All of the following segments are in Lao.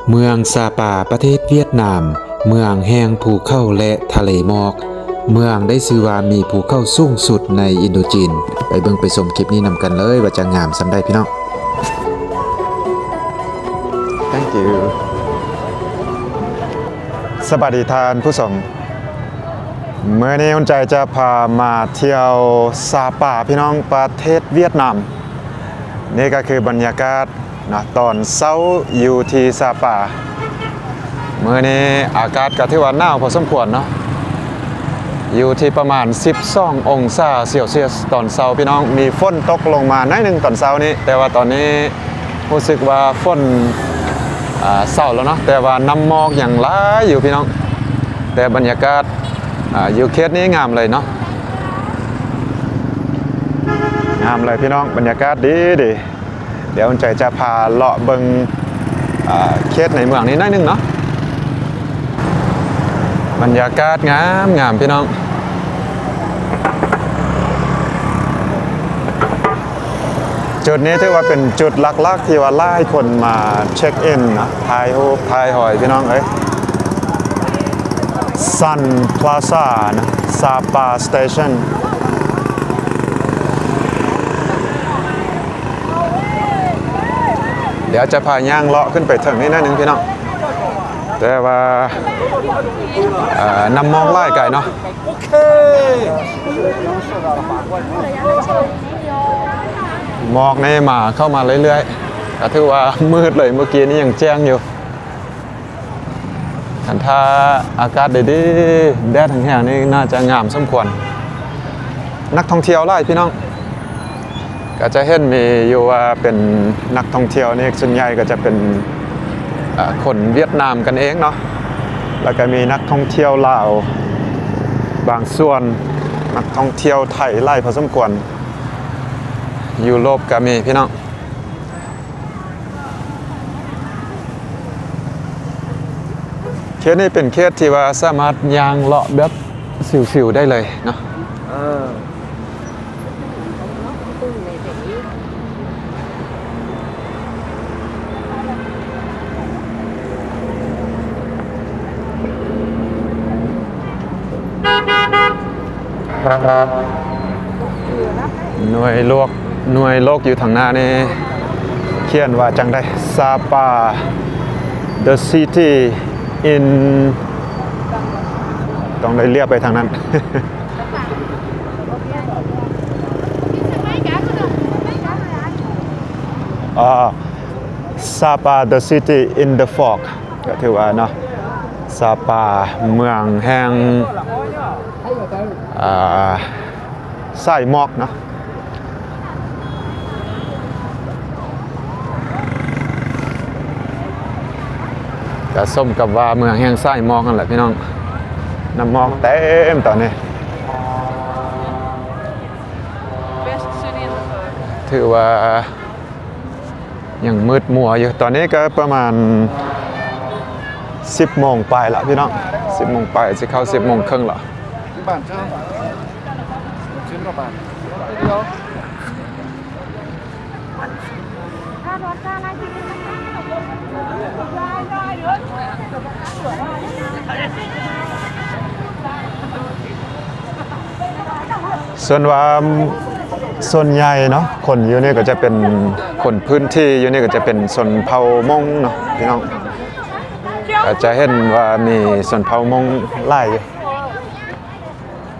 ເມືອງຊາປາ ປະເທດຫວຽດນາມ, ເມືອງແຫ່ງພູເຂົາ ແລະ ທະເລໝອກ. ເມືອງໄດ້ຊື່ວ່າມີພູເຂົາສູງສຸດໃນອິນໂດຈີນ. ໄປເບິ່ງໄປຊົມຄລິບນີ້ນຳກັນເລີຍວ່າຈະງາມສ່ຳໃດພີ່ນ້ອງ. Thank you. ສະບາຍດີທ່ານຜູ້ຊົມ. ມື້ນີ້ອຸ່ນໃຈຈະພາມາທ່ຽວຊາປາພີ່ນ້ອງ ປະເທດຫວຽດນາມ. ນີ້ກໍຄືບັນຍາກາດເນາະ ຕອນເຊົ້າຢູ່ທີ່ຊາປາ. ມື້ນີ້ອາກາດກໍຖືວ່າໜາວພໍສົມຄວນເນາະ ຢູ່ທີ່ປະມານສິບສອງອົງສາເຊວຊຽສຕອນເຊົ້າພີ່ນ້ອງ. ມີຝົນຕົກລົງມາໜ້ອຍໜຶ່ງຕອນເຊົ້ານີ້ ແຕ່ວ່າຕອນນີ້ ຮູ້ສຶກວ່າຝົນ ອ່າ ເຊົາແລ້ວເນາະ ແຕ່ວ່ານ້ຳໝອກຍັງຫຼາຍຢູ່ພີ່ນ້ອງ. ແຕ່ບັນຍາກາດ ອ່າ ຢູ່ເຂດນີ້ງາມເລີຍເນາະ ງາມເລີຍພີ່ນ້ອງ ບັນຍາກາດດີໆ. ດຽວອຸ່ນໃຈຈະພາເລາະເບິ່ງ ອ່າ ເຂດໃນເມືອງນີ້ໜ້ອຍໜຶ່ງເນາະ. ບັນຍາກາດງາມໆ ພີ່ນ້ອງ. ຈຸດນີ້ຖືວ່າເປັນຈຸດຫຼັກໆ ທີ່ວ່າຫຼາຍຄົນມາເຊັກອິນເນາະ ຖ່າຍຮູບຖ່າຍຫອຍພີ່ນ້ອງເອີຍ. Sun Plaza ນະ Sapa Station. ດຽວຈະພາຍ່າງເລາະຂຶ້ນໄປເທິງນີ້ໜ້ອຍໜຶ່ງພີ່ນ້ອງ ແຕ່ວ່າ ເອີ ນ້ຳໝອກຫຼາຍກາຍເນາະ. ໝອກນີ້ມາ ເຂົ້າມາເລື້ອຍໆ ກໍຖືວ່າມືດເລີຍ ເມື່ອກີ້ນີ້ຍັງແຈ້ງຢູ່. ຄັນຖ້າອາກາດດີໆ ແດດແຮງໆ ນີ້ໜ້າຈະງາມສົມຄວນ. ນັກທ່ອງທ່ຽວຫຼາຍພີ່ນ້ອງ ກໍຈະເຫັນມີຢູ່ວ່າເປັນນັກທ່ອງທ່ຽວນີ້ ສ່ວນໃຫຍ່ກໍຈະເປັນ ເອີ ຄົນຫວຽດນາມກັນເອງເນາະ ແລ້ວກໍມີນັກທ່ອງທ່ຽວລາວບາງສ່ວນ, ນັກທ່ອງທ່ຽວໄທຫຼາຍພໍສົມຄວນ. ຢູໂຣບກໍມີພີ່ນ້ອງ. ເຂດນີ້ເປັນເຂດທີ່ວ່າສາມາດຍ່າງເລາະແບບຊິວໆ ໄດ້ເລີຍເນາະ. ເອີ ໜ່ວຍຫຼວກ ໜ່ວຍໂລກຢູ່ທາງໜ້ານີ້ຂຽນວ່າຈັ່ງໃດ? Sapa, the city in ຕ້ອງໄດ້ລຽບໄປທາງນັ້ນ. ອ່າ Sapa, the city in the fog ກໍຖືວ່າເນາະ ຊາປາ ເມືອງແຫ່ງ ອ່າ ສາຍໝອກເນາະ. ກະສົມກັບວ່າເມືອງແຫ່ງສາຍໝອກຫັ້ນແຫຼະພີ່ນ້ອງ ນ້ຳໝອກເຕັມຕອນນີ້. ຖືວ່າຍັງມືດມົວຢູ່ ຕອນນີ້ກໍປະມານສິບໂມງປາຍລະພີ່ນ້ອງ ສິບໂມງປາຍ ຊິເຂົ້າສິບໂມງເຄິ່ງລະ. ສ່ວນວ່າ ສ່ວນໃຫຍ່ເນາະ ຄົນຢູ່ນີ້ກໍຈະເປັນຄົນພື້ນທີ່ ຢູ່ນີ້ກໍຈະເປັນຊົນເຜົ່າມົ້ງເນາະພີ່ນ້ອງ ກໍຈະເຫັນວ່າມີຊົນເຜົ່າມົ້ງຫຼາຍຢູ່.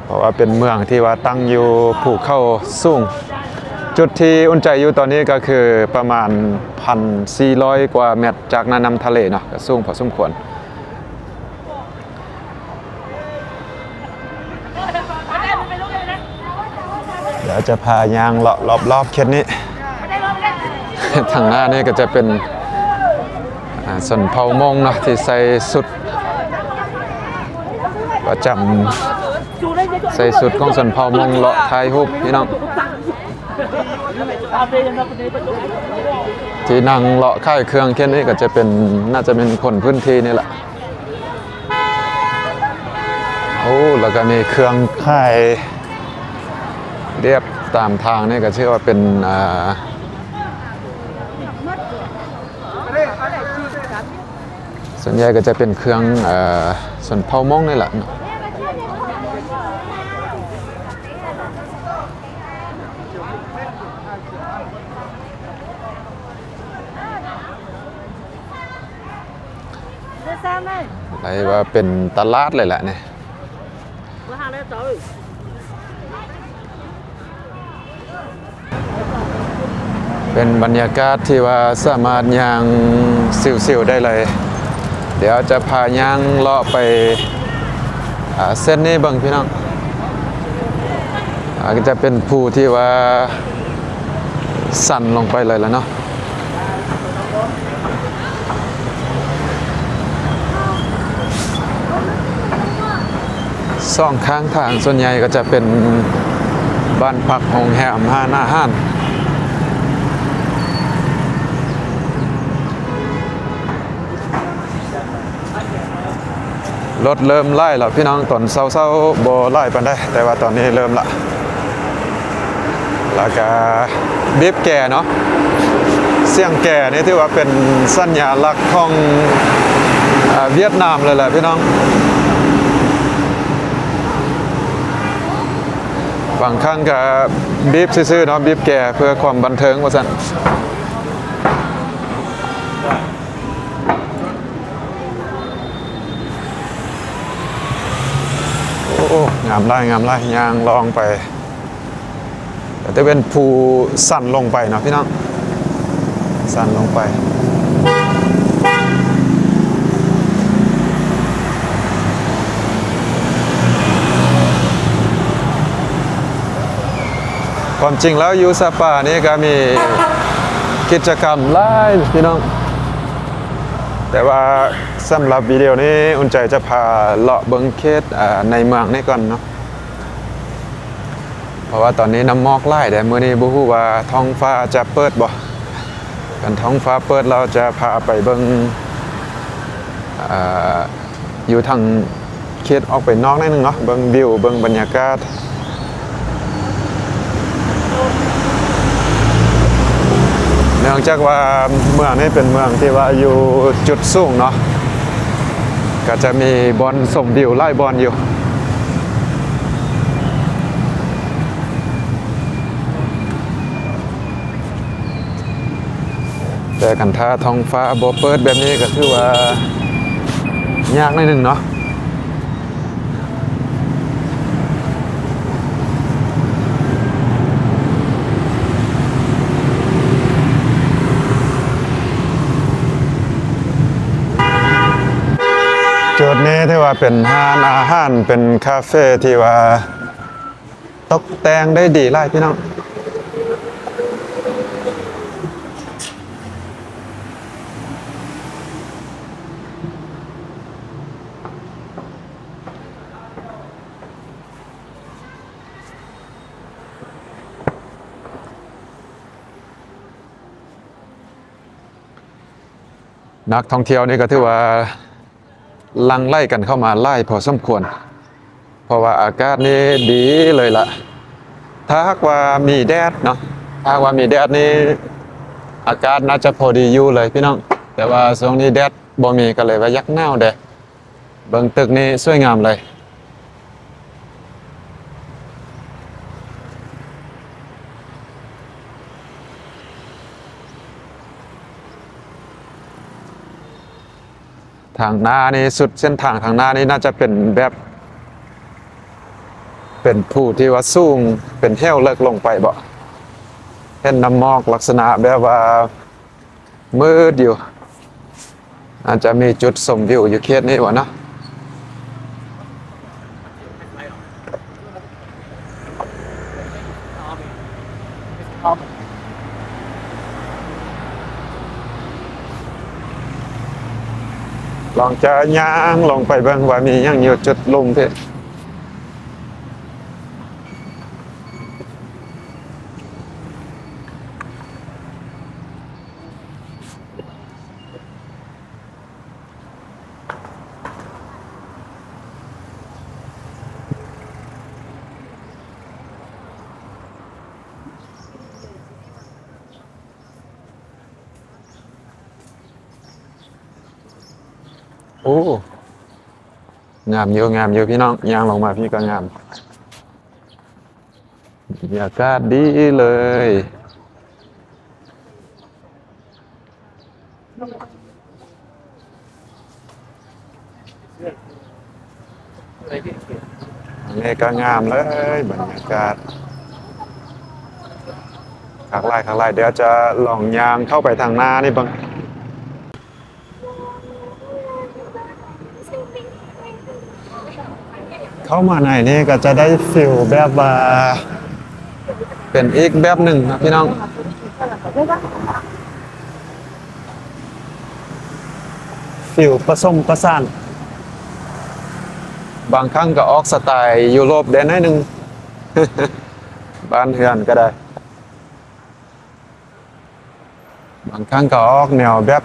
ເພາະວ່າເປັນເມືອງທີ່ວ່າຕັ້ງຢູ່ພູເຂົາສູງ. ຈຸດທີ່ອຸ່ນໃຈຢູ່ຕອນນີ້ກໍຄືປະມານພັນສີ່ຮ້ອຍກວ່າແມັດຈາກໜ້ານ້ຳທະເລເນາະ ກໍສູງພໍສົມຄວນ. ດຽວຈະພາຍ່າງເລາະລອບໆເຂດນີ້. ທາງໜ້ານີ້ກໍຈະເປັນ ອ່າ ຊົນເຜົ່າມົ້ງເນາະ ທີ່ໃສ່ຊຸດປະຈຳ ໃສ່ຊຸດຂອງຊົນເຜົ່າມົ້ງເລາະຖ່າຍຮູບພີ່ນ້ອງ. ທີ່ນັ່ງເລາະຂາຍເຄື່ອງເຂດນີ້ກໍຈະເປັນ ໜ້າຈະເປັນຄົນພື້ນທີ່ນີ້ແຫຼະ. ໂອ້ ແລ້ວກໍມີເຄື່ອງຂາຍລຽບຕາມທາງນີ້ ກໍຖືວ່າເປັນ ອ່າ ເປັນ ສ່ວນໃຫຍ່ກໍຈະເປັນເຄື່ອງ ເອີ ຊົນເຜົ່າມົ້ງນີ້ແຫຼະເນາະ. ໄດ້ວ່າເປັນຕະຫຼາດເລີຍແຫຼະນີ້. ເປັນບັນຍາກາດທີ່ວ່າສາມາດຍ່າງຊິວໆໄດ້ເລີຍ. ດຽວຈະພາຍ່າງເລາະໄປ ອາ ເສັ້ນນີ້ເບິ່ງພີ່ນ້ອງ. ອາ ກໍຈະເປັນພູທີ່ວ່າຊັນລົງໄປເລີຍລະເນາະ. ສອງຂ້າງທາງສ່ວນໃຫຍ່ກໍຈະເປັນບ້ານພັກ, ໂຮງແຮມ, ຮ້ານອາຫານ. ລົດເລີ່ມຫຼາຍແລ້ວພີ່ນ້ອງ, ຕອນເຊົ້າໆບໍ່ຫຼາຍປານໃດ ແຕ່ວ່າຕອນນີ້ເລີ່ມລະ. ແລ້ວກະບີບແກເນາະ, ສຽງແກນີ້ຖືວ່າເປັນສັນຍາລັກຂອງ ອາ ຫວຽດນາມເລີຍແຫຼະພີ່ນ້ອງ. ບາງຄັ້ງກະບີບຊື່ໆເນາະ, ບີບແກເພື່ອຄວາມບັນເທີງວ່າຊັ້ນ. ໂອ້ ງາມຫຼາຍ ງາມຫຼາຍ, ຍ່າງລອງໄປ ກໍຈະເປັນພູຊັນລົງໄປເນາະພີ່ນ້ອງ, ຊັນລົງໄປ. ຄວາມຈິງແລ້ວຢູ່ຊາປານີ້ກໍມີກິດຈະກຳຫຼາຍພີ່ນ້ອງ, ແຕ່ວ່າສຳລັບວິດີໂອນີ້ອຸ່ນໃຈຈະພາເລາະເບິ່ງເຂດ ອາ ໃນເມືອງນີ້ກ່ອນເນາະ. ເພາະວ່າຕອນນີ້ນ້ຳໝອກຫຼາຍເດ້, ມື້ນີ້ບໍ່ຮູ້ວ່າທ້ອງຟ້າຈະເປີດບໍ່. ຄັນທ້ອງຟ້າເປີດ ເຮົາຈະພາໄປເບິ່ງ ເອີ ຢູ່ທາງເຂດອອກໄປນອກໜ້ອຍໜຶ່ງເນາະ, ເບິ່ງວິວ ເບິ່ງບັນຍາກາດ. ເນື່ອງຈາກວ່າເມືອງນີ້ເປັນເມືອງທີ່ວ່າຢູ່ຈຸດສູງເນາະ, ກໍຈະມີບ່ອນຊົມວິວຫຼາຍບ່ອນຢູ່. ແຕ່ຄັນຖ້າທ້ອງຟ້າບໍ່ເປີດແບບນີ້ກໍຖືວ່າຍາກໜ້ອຍໜຶ່ງເນາະ. ຈຸດນີ້ຖືວ່າເປັນຮ້ານອາຫານ ເປັນຄາເຟທີ່ວ່າຕົກແຕ່ງໄດ້ດີຫຼາຍພີ່ນ້ອງ. ນັກທ່ອງທ່ຽວນີ້ກໍຖືວ່າຫຼັ່ງໄຫຼກັນເຂົ້າມາຫຼາຍພໍສົມຄວນ, ເພາະວ່າອາກາດນີ້ດີເລີຍລະ. ຖ້າຫາກວ່າມີແດດເນາະ, ຖ້າຫາກວ່າມີແດດນີ້ ອາກາດໜ້າຈະພໍດີຢູ່ເລີຍພີ່ນ້ອງ, ແຕ່ວ່າຊ່ວງນີ້ແດດບໍ່ມີ ກໍເລີຍວ່າຢາກໜາວແດ່. ເບິ່ງຕຶກນີ້ສວຍງາມເລີຍ. ທາງໜ້ານີ້ ສຸດເສັ້ນທາງທາງໜ້ານີ້ ໜ້າຈະເປັນແບບ ເປັນພູທີ່ວ່າສູງ ເປັນເຫວເລິກລົງໄປບໍ? ເຫັນນ້ຳໝອກລັກສະນະແບບວ່າ ມືດຢູ່, ອາດຈະມີຈຸດຊົມວິວຢູ່ເຂດນີ້ບໍເນາະ. ລອງຈະຍ່າງລົງໄປເບິ່ງວ່າມີຫຍັງຢູ່ຈຸດລຸ່ມພີ້. ເ ໂອ້ ງາມຢູ່ ງາມຢູ່ພີ່ນ້ອງ, ຍ່າງລົງມາພີ້ກໍງາມ. ບັນຍາກາດດີເລີຍ. ອັນນີ້ກໍງາມເລີຍ, ບັນຍາກາດຄັກຫຼາຍ ຄັກຫຼາຍ. ດຽວຈະລອງຍ່າງເຂົ້າໄປທາງໜ້ານີ້ເບິ່ງ. ເຂົ້າມາໃນນີ້ກໍຈະໄດ້ຟີລແບບວ່າ ເປັນອີກແບບໜຶ່ງນະພີ່ນ້ອງ, ຟີລປະສົມປະສານ, ບາງຄັ້ງກໍອອກສະໄຕຢູໂຣບແດ່ໜ້ອຍໜຶ່ງ, ບ້ານເຮືອນກໍໄດ້. ບາງຄັ້ງກໍອອກແນວແບບ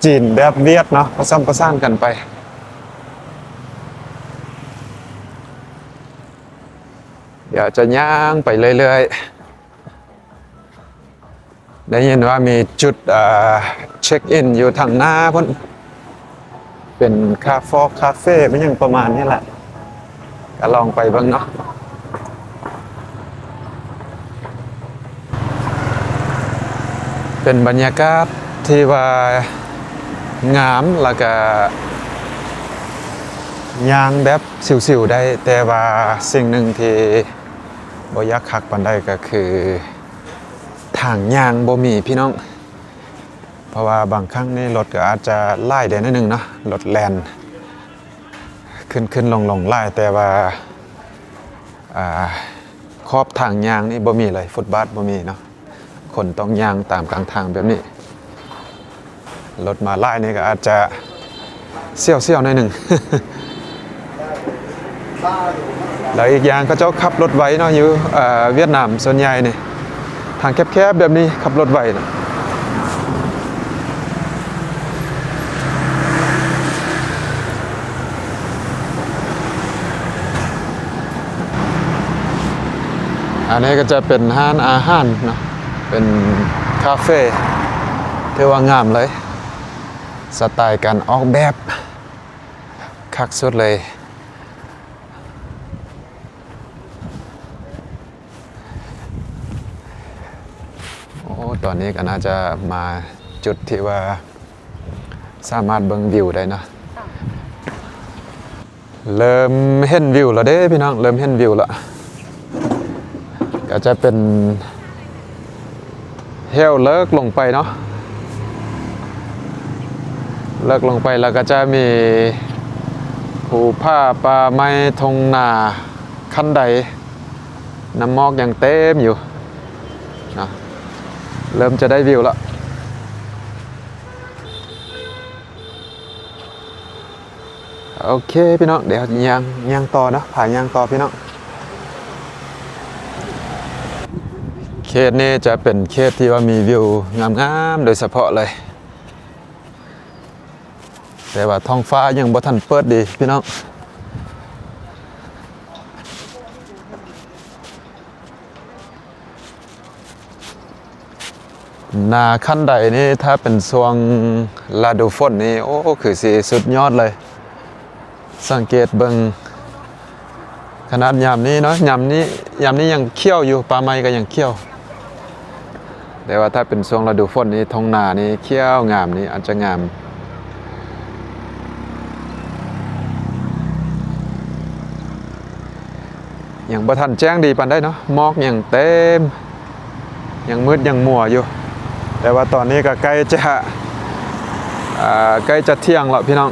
ຈີນແບບຫວຽດເນາະ ປະສົມປະສານກັນໄປ. ດຽວຈະຍ່າງໄປເລື້ອຍໆ. ໄດ້ຍິນວ່າມີຈຸດ ເອີ ເຊັກອິນຢູ່ທາງໜ້າພຸ້ນ. ເປັນຄາຟອກຄາເຟ ແມ່ນຫຍັງປະມານນີ້ແຫຼະ, ກໍລອງໄປເບິ່ງເນາະ. ເປັນບັນຍາກາດທີ່ວ່າງາມ ແລ້ວກະຍ່າງແບບຊິວໆໄດ້, ແຕ່ວ່າສິ່ງໜຶ່ງທີ່ບໍ່ຢາກຄັກປານໃດກໍຄື ທາງຍ່າງບໍ່ມີພີ່ນ້ອງ, ເພາະວ່າບາງຄັ້ງນີ້ລົດກໍອາດຈະຫຼາຍແດ່ໜ້ອຍໜຶ່ງເນາະ, ລົດແລ່ນຂຶ້ນໆລົງໆຫຼາຍ, ແຕ່ວ່າ ອ່າ ຂອບທາງຍ່າງນີ້ບໍ່ມີເລີຍ, ຟຸດບາດບໍ່ມີເນາະ, ຄົນຕ້ອງຍ່າງຕາມກາງທາງແບບນີ້. ລົດມາຫຼາຍນີ້ກໍອາດຈະສ່ຽວໆໜ້ອຍໜຶ່ງ. ແລ້ວອີກຢ່າງເຂົາເຈົ້າຂັບລົດໄວເນາະ, ຢູ່ ເອີ ຫວຽດນາມສ່ວນໃຫຍ່ນີ້ ທາງແຄບໆແບບນີ້ຂັບລົດໄວນະ. ອັນນີ້ກໍຈະເປັນຮ້ານອາຫານເນາະ, ເປັນຄາເຟ ຖືວ່າງາມເລີຍ, ສະໄຕການອອກແບບຄັກສຸດເລີຍ. ໂອ້ ຕອນນີ້ກໍໜ້າຈະມາຈຸດທີ່ວ່າສາມາດເບິ່ງວິວໄດ້ເນາະ. ເລີ່ມເຫັນວິວແລ້ວເດ້ພີ່ນ້ອງ, ເລີ່ມເຫັນວິວແລ້ວ. ກໍຈະເປັນແຫ້ວເລິກລົງໄປເນາະ, ເລິກລົງໄປແລ້ວກໍຈະມີພູຜາ ປ່າໄມ້ ທົ່ງນາ ຂັ້ນໄດ, ນ້ຳໝອກຍັງເຕັມຢູ່ເນາະ, ເລີ່ມຈະໄດ້ວິວແລ້ວ. ໂອເຄພີ່ນ້ອງ, ດຽວຍ່າງ ຍ່າງຕໍ່ເນາະ, ພາຍ່າງຕໍ່ພີ່ນ້ອງ. ເຂດນີ້ຈະເປັນເຂດທີ່ວ່າມີວິວງາມໆໂດຍສະເພາະເລີຍ, ແຕ່ວ່າທ້ອງຟ້າຍັງບໍ່ທັນເປີດດີພີ່ນ້ອງ. ໜ້າຂັ້ນໄດນີ້ ຖ້າເປັນຊ່ວງລະດູຝົນນີ້ ໂອ້ ຄືຊິສຸດຍອດເລີຍ. ສັງເກດເບິ່ງ ຂະໜາດຍາມນີ້ເນາະ, ຍາມນີ້ ຍາມນີ້ຍັງຂຽວຢູ່, ປ່າໄມ້ກໍຍັງຂຽວ. ແຕ່ວ່າຖ້າເປັນຊ່ວງລະດູຝົນນີ້ ທົ່ງນານີ້ຂຽວງາມ, ນີ້ອາດຈະງາມ. ຍັງບໍ່ທັນແຈ້ງດີປານໃດເນາະ, ໝອກຍັງເຕັມ, ຍັງມືດຍັງມົວຢູ່. ແຕ່ວ່າຕອນນີ້ກໍໃກ້ຈະ ອ່າ ໃກ້ຈະທ່ຽງແລ້ວພີ່ນ້ອງ.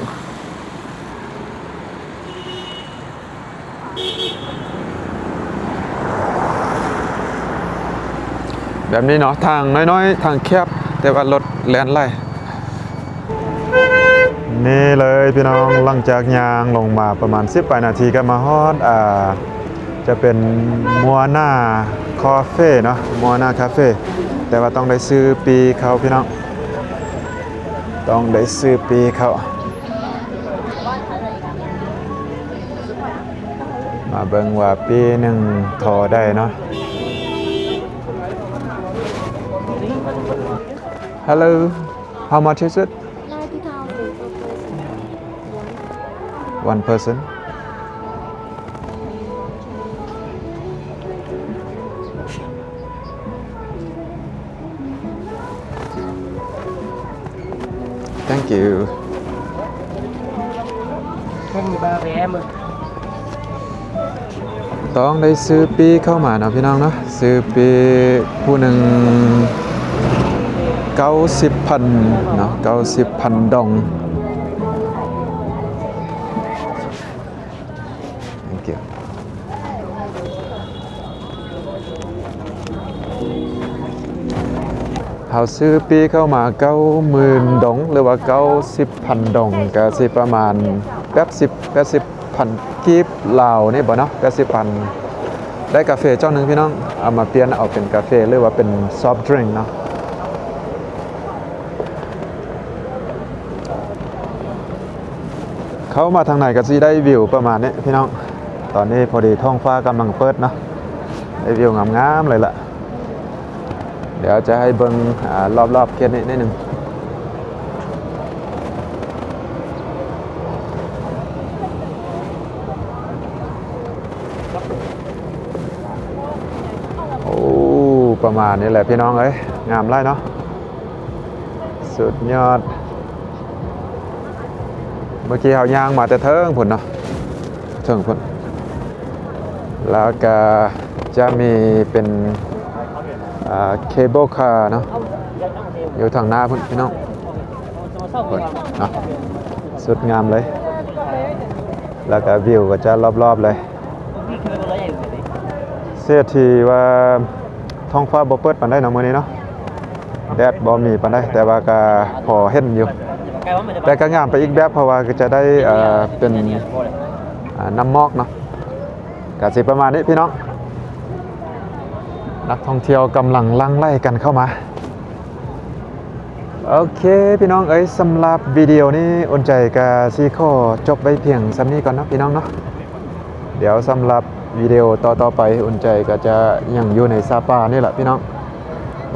ແບບນີ້ເນາະ, ທາງນ້ອຍໆ ທາງແຄບ, ແຕ່ວ່າລົດແລ່ນຫຼາຍ. ນີ້ເລີຍພີ່ນ້ອງ, ຫຼັງຈາກຍ່າງລົງມາປະມານສິບປາຍນາທີ ກໍມາຮອດ ອ່າ ຈະເປັນມົວນາຄາເຟເນາະ, ມົວນາຄາເຟ. ແຕ່ວ່າຕ້ອງໄດ້ຊື້ປີ້ເຂົ້າພີ່ນ້ອງ, ຕ້ອງໄດ້ຊື້ປີ້ເຂົ້າ. ມາເບິ່ງວ່າປີ້ໜຶ່ງທໍ່ໃດເນາະ. Hello, how much is it? Ninety thousand per person. one person. Thank you. ຕ້ອງໄດ້ຊື້ປີ້ເຂົ້າມາເນາະ ພີ່ນ້ອງເນາະ, ຊື້ປີ້ຜູ້ໜຶ່ງເກົ້າສິບພັນເນາະ, ເກົ້າສິບພັນດອງ. Thank you. ເຮົາຊື້ປີ້ເຂົ້າມາເກົ້າໝື່ນດອງ ຫຼືວ່າເກົ້າສິບພັນດອງ ກະຊິປະມານແປດສິບ ແປດສິບພັນກີບລາວນີ້ບໍ່ເນາະ, ແປດສິບພັນ. ໄດ້ກາເຟເຈົ້າໜຶ່ງ ພີ່ນ້ອງ, ເອົາມາປ່ຽນເອົາເປັນກາເຟ ຫຼືວ່າເປັນ soft drink ເນາະ. ເຂົ້າມາທາງໃນກໍຊິໄດ້ວິວປະມານນີ້ພີ່ນ້ອງ. ຕອນນີ້ພໍດີທ້ອງຟ້າກຳລັງເປີດເນາະ, ໄດ້ວິວງາມໆເລີຍລະ. ດຽວຈະໃຫ້ເບິ່ງ ອາ ລອບໆເຂດນີ້ໜ້ອຍໜຶ່ງ. ໂອ້ ປະມານນີ້ແຫຼະພີ່ນ້ອງເອີຍ, ງາມຫຼາຍເນາະ. ສຸດຍອດ. ເມື່ອກີ້ເຮົາຍ່າງມາແຕ່ເທິງພຸ້ນເນາະ, ເທິງພຸ້ນ. ແລ້ວກະຈະມີເປັນ ອ່າ cable car ເນາະ, ຢູ່ທາງໜ້າພຸ້ນພີ່ນ້ອງ. ພຸ້ນເນາະ, ສຸດງາມເລີຍ. ແລ້ວກະວິວກໍຈະລອບໆເລີຍ. ເສຍທີ່ວ່າທ້ອງຟ້າບໍ່ເປີດປານໃດເນາະ ມື້ນີ້ເນາະ, ແດດບໍ່ມີປານໃດ, ແຕ່ວ່າກໍພໍເຫັນຢູ່, ແຕ່ກໍງາມໄປອີກແບບ ເພາະວ່າກໍຈະໄດ້ ເອີ ເປັນ ອາ ນ້ຳໝອກເນາະ. ກໍຊິປະມານນີ້ພີ່ນ້ອງ, ນັກທ່ອງທ່ຽວກຳລັງຫຼັ່ງໄຫຼກັນເຂົ້າມາ. ໂອເຄພີ່ນ້ອງເອີຍ, ສຳລັບວິດີໂອນີ້ອຸ່ນໃຈກະຊິຂໍຈົບໄວ້ພຽງສ່ຳນີ້ກ່ອນເນາະພີ່ນ້ອງເນາະ. ດຽວສຳລັບວິດີໂອຕໍ່ໆໄປ ອຸ່ນໃຈກະຈະຍັງຢູ່ໃນຊາປານີ້ລະພີ່ນ້ອງ,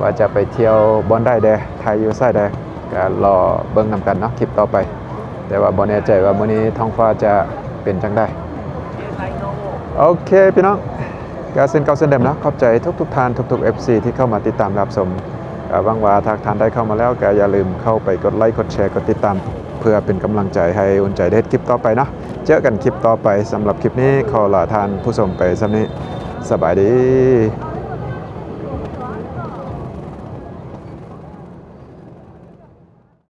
ວ່າຈະໄປທ່ຽວບ່ອນໃດແດ່ ຖ່າຍຢູ່ໃສແດ່ ກະລໍເບິ່ງນຳກັນເນາະ ຄລິບຕໍ່ໄປ. ແຕ່ວ່າບໍ່ແນ່ໃຈວ່າມື້ນີ້ທ້ອງຟ້າຈະເປັນຈັ່ງໃດ. ໂອເຄພີ່ນ້ອງ, ກະເຊັ່ນເກົ່າເຊັ່ນເດີມເນາະ, ຂອບໃຈທຸກໆທ່ານ ທຸກໆ ເອັຟຊີ ທີ່ເຂົ້າມາຕິດຕາມຮັບຊົມ. ກະຫວັງວ່າຖ້າທ່ານໃດເຂົ້າມາແລ້ວ ກະຢ່າລືມເຂົ້າໄປກົດໄລ ກົດແຊ ກົດຕິດຕາມ ເພື່ອເປັນກຳລັງໃຈໃຫ້ອຸ່ນໃຈໄດ້ເຮັດຄລິບຕໍ່ໄປເນາະ. ເຈີກັນຄລິບຕໍ່ໄປ, ສຳລັບຄລິບນີ້ຂໍລາທ່ານຜູ້ຊົມໄປສ່ຳນີ້. ສະບາຍດີ.